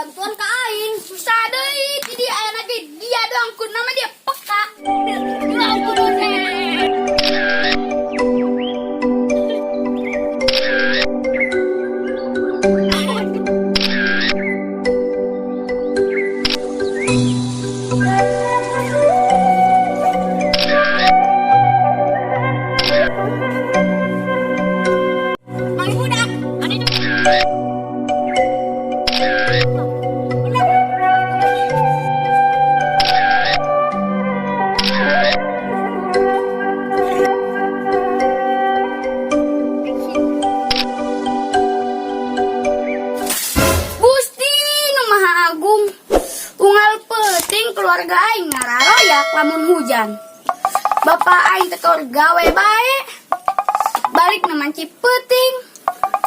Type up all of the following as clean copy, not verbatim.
Bantuan ka aing. Susah deui, jadi aya lagi dia doang ku nama dia peka. Ulah kudu teh. Mang budak, anu itu. Gusti nu Maha Agung, unggal peuting keluarga aing ngararoyak lamun hujan. Bapak aing teh keur gawe bae. Balik na manci peuting.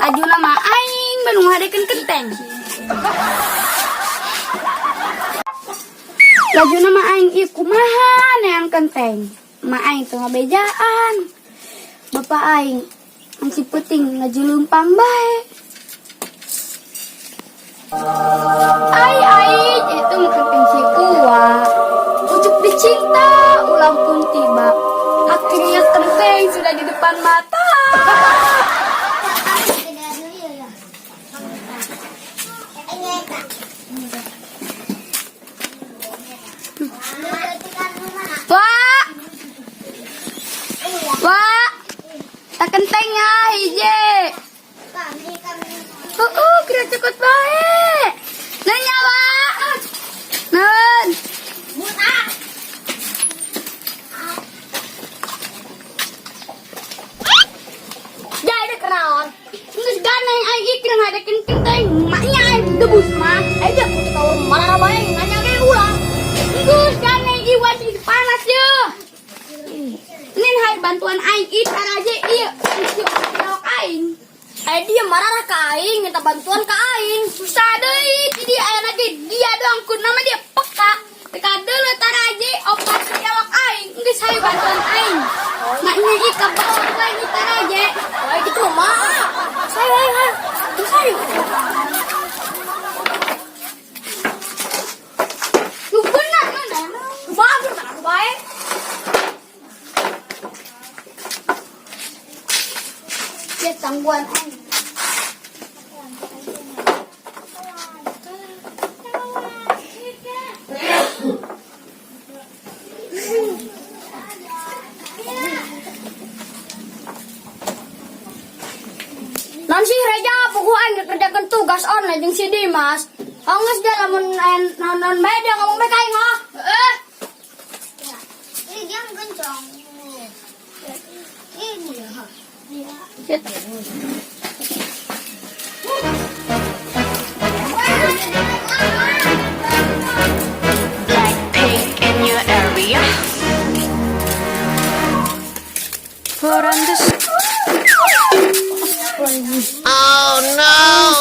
Lajuna mah aing nu ngahadekeun kenteng. Lajuna mah aing ieu kumaha neang kenteng. Ma aing teu ngabejaan. Bapak aing manci peuting laju leumpang bae. Ai ai itu mah kenteng si Uwa. Ucuk dicinta ulang pun tiba. Akhirnya kenteng sudah di depan mata. Wah. Wah. Tak kenteng ya hiji. Kira cekot bae. Nanya, Wak. Nun. Jadi kenaon? Geus ganeng aing ikir ngadekeun kenteng. Maknya aing debus mah. Aja kudu tahu marah bae nanya ge ulah. Geus ganeng ieu sing panas ye. Nin hai bantuan aing ieu taraje ieu. Ieu awak aing. Eh, dia marah ka aing, minta bantuan ka aing. Susah deui, jadi aya lagi dia doang ku nama dia peka. Teka deuleu taraje opat awak aing. Geus hayu bantuan aing. Maknya ieu ka bawah bae ieu taraje. Wah, gitu mah. Saya ayo ayo. Terus ayo. Lu benar mana? Bagus kan bae. Dia tangguhan aing. Non sih Reja, pokok aing kerjakan tugas online jeung si Dimas. Anggeus dia lamun aya naon-naon bae dia ngomong bae ka aing ha. Eh, Ini yang kencang. Ini ya. Sit. Blackpink in your area. Put on the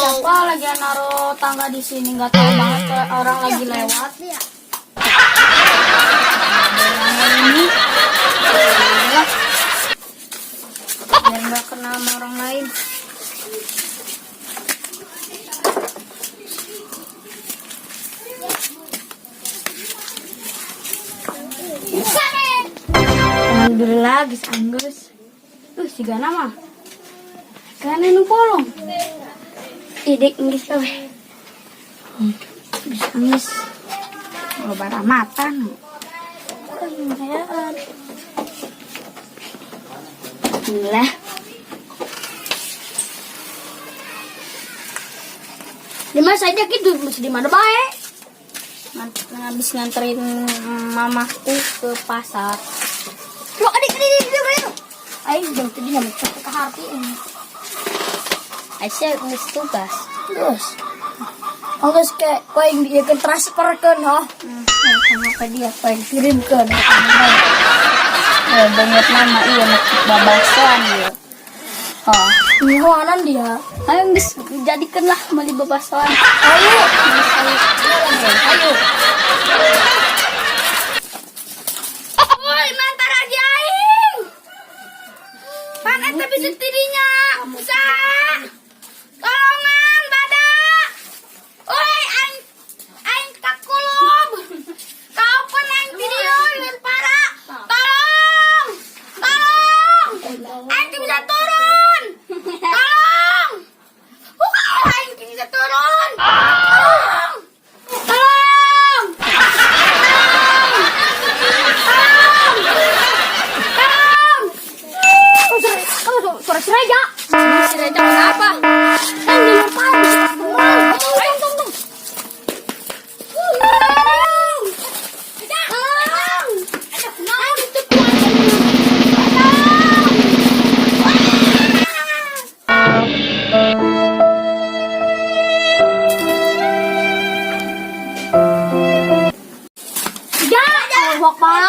Siapa lagi yang naruh tangga di sini, nggak tahu banget kayak orang lagi lewat. Ini biar nggak kena sama orang lain. Alhamdulillah geus anggeus. Si Gana mah. Gana nu bolong. Idik geus euy. Geus anggeus. Loba ramatan. Lumayan. Alhamdulillah. Dimas aja gitu masih di mana bae? Habis nganterin mamaku ke pasar. Lo adik adik adik adik. Aing jauh tadi nyampe ke hati ini. Aisyah geus tugas. Terus. Anggeus kayak kowe yang dia kan transferkeun ha. Sama ke dia kowe kirimkeun. Eh, banget mama iya nek babasoan ieu. Oh, Nyawanan dia. Ayo geus jadikeun lah meuli babasoan. Ayo. Ayo. Ayo. Woi, mantar aja aing. Pan eta bisa tidinya. Usaha. Tolongan, badak. Woi, aing teu turun. Tolong. Tolong. Tolong. Tolong. Kamu suara si Reja. Si Reja kenapa? Kan di depan. Tunggu, tunggu, tunggu. Tolong. Tolong. Ada kunaon itu? Tolong. Ya, Allahu Akbar.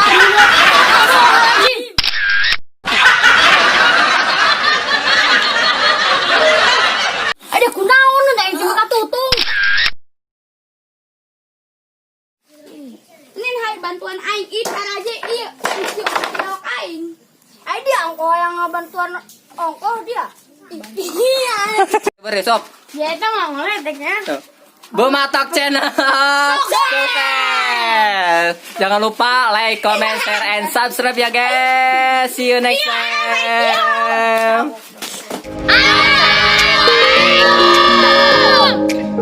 Ada kunaon da yang cuma katutung. Nin hai bantuan aing ih aja ieu ieu lawak aing. Ai dia ongkoh yang ngabantuan ongkoh dia. Iya. Beri sob. Ya itu mah ngeleteknya. Bumatak Channel. Sukses. Jangan lupa like, comment, share, and subscribe ya, guys. See you next time.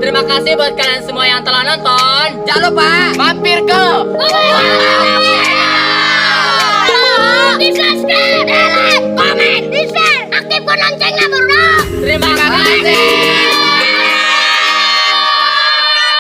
Terima kasih buat kalian semua yang telah nonton. Jangan lupa mampir ke Di subscribe, di like, komen, di share, aktifkan loncengnya, bro. Terima kasih.